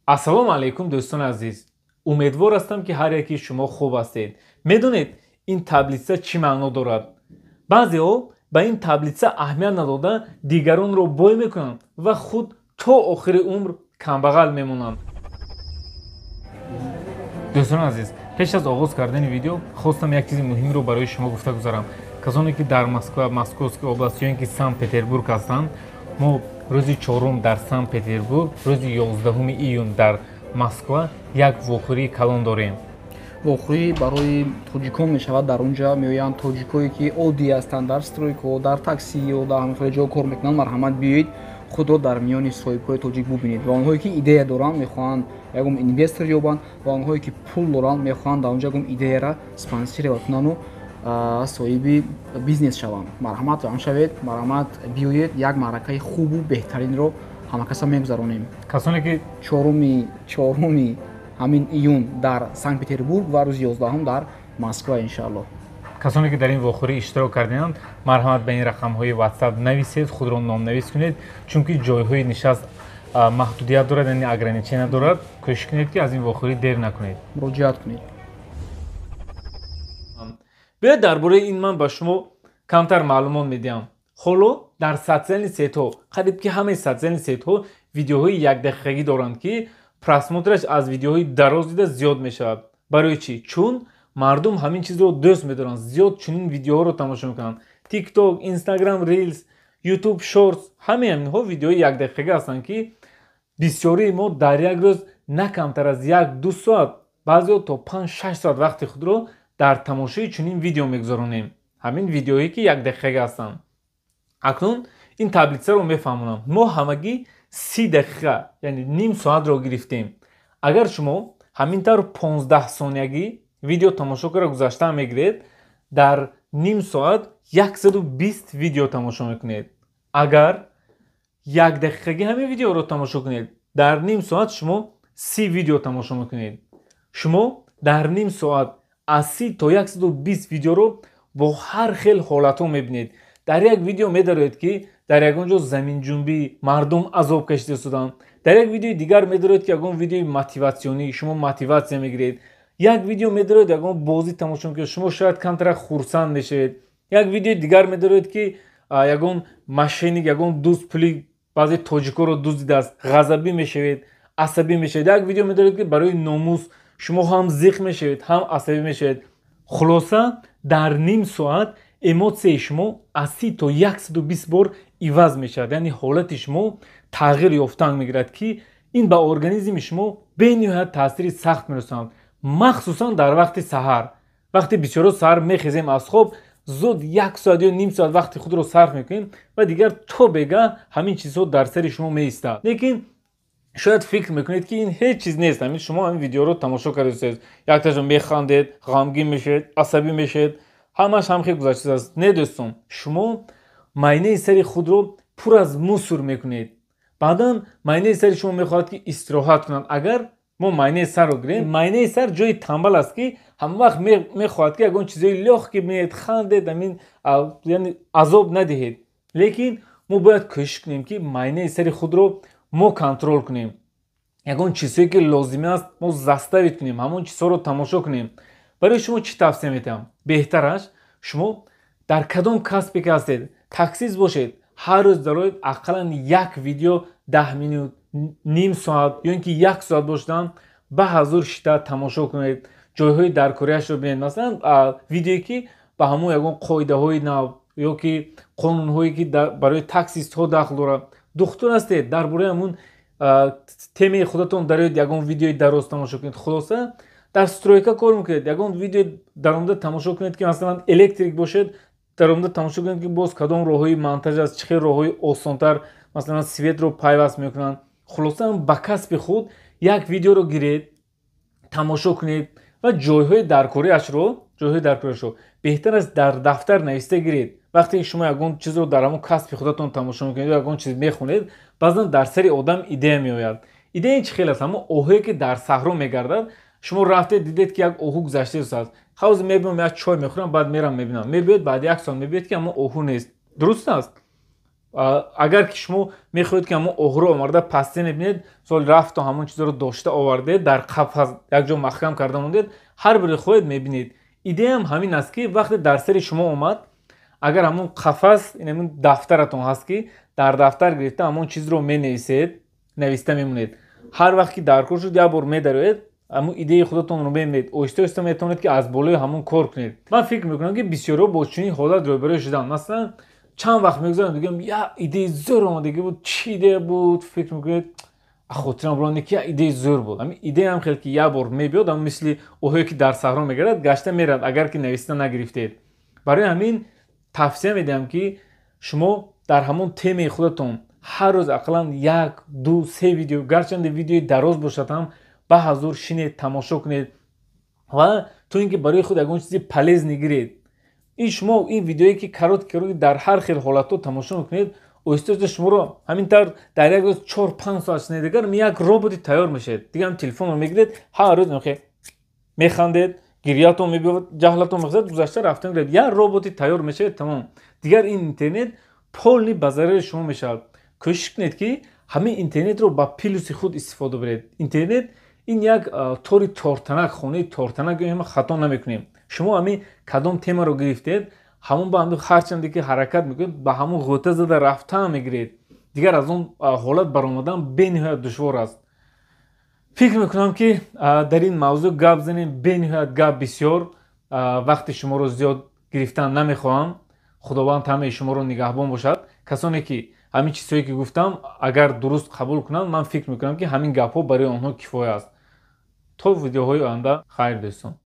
Ассалому алайкум, дӯстони азиз. Умедвор ҳастам, ки ҳар яки шумо хуб ҳастед. Медонед, ин таблица чӣ маъно дорад? Баъзеҳо ба ин таблица аҳамият надода, дигаронро бой мекунанд ва худ то охири умр камбағал мемонанд. Дӯстони азиз, пеш аз оғоз кардани видео хостам як чизи муҳимро барои шумо гуфта гузарам. Касоне ки дар Москва, Московский область ё ин ки Санкт Петербург ҳастанд, мо рӯзи 4 дар Санкт Петербург, рӯзи 11 июн дар Москва як вохӯрии калон дорем. Вохӯрӣ барои тоҷикон мешавад. Дар он ҷа меоянд тоҷикое, ки оддӣ ҳастанд, дар стройка, дар такси ё дар ҳамин хеле ҷо кор мекунанд. Марҳамат, биёед, худро дар миёни соҳибкори тоҷик бубинед. Ва онҳое, ки идея доранд, мехоҳанд ягон инвестор ёбанд, ва онҳое, ки пул доранд, мехоҳанд дар он ҷа ягон идеяра спонсировать кунанду соҳиби бизнес шаванд. Марҳамат, ҷамъ шавед, марҳамат, биёед, як маъракаи хубу беҳтаринро ҳамакаса мегузаронем. Касоне ки 4-уми ҳамин июн дар Санкт Петербург ва рӯзи 11-ум дар Москва, иншааллоҳ. Касоне ки дар ин вохӯрӣ иштирок кардианд, марҳамат, ба ин рақамҳои WhatsApp нависед, худро номнавис кунед, чунки ҷойҳои нишаст маҳдудият дорад, яъне ограничение дорад. Кӯшиш кунед, ки аз ин вохӯрӣ дер накунед. Муроҷиат кунед. Биёед, дар бораи ин ман ба шумо камтар маълумот медиҳам. Ҳоло дар социальный сеть ҳо, қариб ки ҳамаи социальный сеть ҳо видеоҳои якдақиқагӣ доранд, ки просмотр аш аз видеоҳои дароз дида зиёд мешавад. Барои чӣ? Чун мардум ҳамин чизро дӯст медоранд, зиёд чунин видеоҳоро тамошо мекунанд. Тикток, Инстаграм Рилс, Ютуб Шортс, ҳамаи ҳаминҳо видеои якдақиқагӣ ҳастанд, ки бисёрии мо дар як рӯз на камтар аз 1-2 соат, баъзеҳо то 5-6 соат вақти худро дар тамошои чунин видео мегузаронем, ҳамин видеоҳое, ки якдақиқагӣ ҳастанд. Акнун ин таблица ро мефаҳмонам. Мо ҳамагӣ 30 дақиқа, яъне ним соатро гирифтем. Агар шумо ҳамин тавр 15 сониягӣ видео тамошо карда гузаштан мегиред, дар ним соат 120 видео тамошо мекунед. Агар якдақиқагӣ ҳамин видеоро тамошо кунед, дар ним соат шумо 30 видео тамошо мекунед. Шумо дар ним соат аз 30 то 120 видеоро бо ҳар хел ҳолатҳо мебинед. Дар як видео медароед, ки дар ягон ҷо заминҷунбӣ, мардум азоб кашида истоданд. Дар як видеои дигар медароед, ки ягон видеои мотиватсионӣ, шумо мотиватсия мегиред. Як видео медароед, ягон бозӣ тамошо мекунед, шумо шояд камтарак хурсанд мешавед. Як видеои дигар медароед, ки ягон мошенник, ягон дузд пули баъзе тоҷикоро дуздидааст, ғазабӣ мешавед, асабӣ мешавед. Як видео медароед, ки барои номус шумо ҳам зиқ мешавед, ҳам асабӣ мешавед. Хулоса, дар ним соат эмоция и шумо аз 30 то 120 бор иваз мешавад, яъне ҳолати шумо тағйир ёфтан мегирад, ки ин ба организми шумо бениҳоят таъсири сахт мерасонад, махсусан дар вақти саҳар. Вақте бисёро саҳар мехезем аз хоб, зуд як соат ё ним соат вақти худро сарф мекунем ва дигар то бегаҳ ҳамин чизҳо дар сари шумо меистад. Лекин шояд фикр мекунед, ки ин ҳеҷ чиз нест, ҳамин шумо ҳамин видеоро тамошо кардед, якташо механдед, ғамгин мешавед, асабӣ мешавед, ҳамаш ҳам хел гузаштааст. Не, дӯстон, шумо майнаи сари худро пур аз мусор мекунед. Баъдан майнаи сари шумо мехоҳад, ки истироҳат кунад. Агар мо майнаи сарро гирем, майнаи сар ҷои тамбал аст, ки ҳамавақт мехоҳад, ки ягон чизои лёгкий бинед, хандед, амин, яъне азоб надиҳед. Лекин мо бояд кӯшиш кунем, ки майнаи сари худро мо контроль кунем. Ягон чизҳое, ки лозимӣ аст, мо заставить кунем, ҳамон чизҳоро тамошо кунем. Барои шумо чӣ тавсия медиҳам? Беҳтараш, шумо дар кадом касбе ки ҳастед, таксист бошед, ҳар рӯз дароед, ақаллан як видео 10 минут, ним соат ё ин ки як соат бошдан, ба ҳазур шита тамошо кунед, ҷойҳои даркориашро бинед. Масалан, видеое, ки ба ҳамон ягон қоидаҳои нав ё ки қонунҳое, ки барои таксистҳо дахл дорад. Духтур ҳастед, дар бораи ҳамун тема и худатон дароед, ягон видеои дароз тамошо кунед. Хулоса, дар стройка кор мекунед, ягон видео даромада тамошо кунед, ки масалан, электрик бошед, даромада тамошо кунед, ки боз кадом роҳҳои монтаж аст, чӣ хел роҳҳои осонтар, масалан, свет ро пайваст мекунанд. Хулоса, ба касби худ як видеоро гиред, тамошо кунед ва ҷойҳои даркориашро беҳтар аст дар дафтар нависта гиред. Вақте ки шумо ягон чизро дар ҳамон касби худатон тамошо мекунед ё ягон чиз мехонед, баъзан дар сари одам идея меояд. Идея чӣ хел аст? Ҳамон оҳуе, ки дар саҳро мегардад. Шумо рафтед, дидед, ки як оҳу гузаштааст. Ҳозир мебиём, як чой мехӯрам, баъд мерам мебинам. Мебиёд, баъди як соат мебиёд, ки ҳамон оҳу нест. Дуруст аст? Агар ки шумо мехоҳед, ки ҳамон оҳуро омарда пасте мебинед, мисол, рафту ҳамон чизро дошта овардед, дар қафас якҷо маҳкам карда мондед, ҳар бире хоҳед, мебинед. Идеям ҳамин аст, ки вақте дар сари шумо омад, агар ҳамон қафас, ин дафтаратон ҳаст, ки дар дафтар гирифта ҳамон чизро менависед, нависта мемонед. Ҳар вақт ки дар кор шуд, як бор медароед, ҳамон идеяи худатонро мебинед, оҳиста оҳиста метавонед, ки аз болои ҳамон кор кунед. Ман фикр мекунам, ки бисёриҳо бо чунин ҳолат рӯбарӯ шуданд. Масалан, чанд вақт мегузарад, мегӯям, як идеяи зӯр омадагӣ буд, чӣ идея буд? Фикр мекунед, хотирам буронде, ки як идеяи зӯр буд. Ҳамин идеяам хел ки як бор мебиёд, ҳам мисли оҳое, ки дар саҳро мегардад, гашта меравад, агар ки нависта нагирифтед. Барои ҳамин тавсия медиҳам, ки шумо дар ҳамон темаи худатон ҳар рӯз ақаллан як, ду, се видео, гарчанде видеои дароз бошад ҳам, ба ҳазур шинед, тамошо кунед ва то ин ки барои худ ягон чизи полезный гиред. Ин шумо ин видеое, ки короткий короткий дар ҳар хел ҳолатҳо тамошо мекунед, оҳиста оҳиста шуморо ҳамин тавр дар як рӯз 4-5 соат шинед, дигар як роботи тайёр мешавед. Дигар ҳам телефонро мегиред, ҳар рӯз механдед, гирьятон мебиёд, ҷаҳлатон мехезад, гузашта рафтан гиред, як роботи тайёр мешавед, тамом. Дигар ин интернет полный ба зарари шумо мешавад. Кӯшиш кунед, ки ҳамин интернетро ба плюси худ истифода баред. Интернет ин як тори тортанак, хонаи тортанак, хато намекунем. Шумо ҳамин кадом темаро гирифтед, ҳамон ба ҳарчанде ки ҳаракат мекунед, ба ҳамон ғӯта зада рафтан мегиред, дигар аз он ҳолат баромадан бениҳоят душвор аст. Фикр мекунам, ки дар ин мавзӯъ гап занем, бениҳоят гап бисёр, вақти шуморо зиёд гирифтан намехоҳам. Худованд ҳамаи шуморо нигаҳбон бошад. Касоне ки ҳамин чизҳое, ки гуфтам, агар дуруст қабул кунанд, ман фикр мекунам, ки ҳамин гапҳо барои онҳо кифоя аст. То видеоҳои оянда хайр, дӯстон.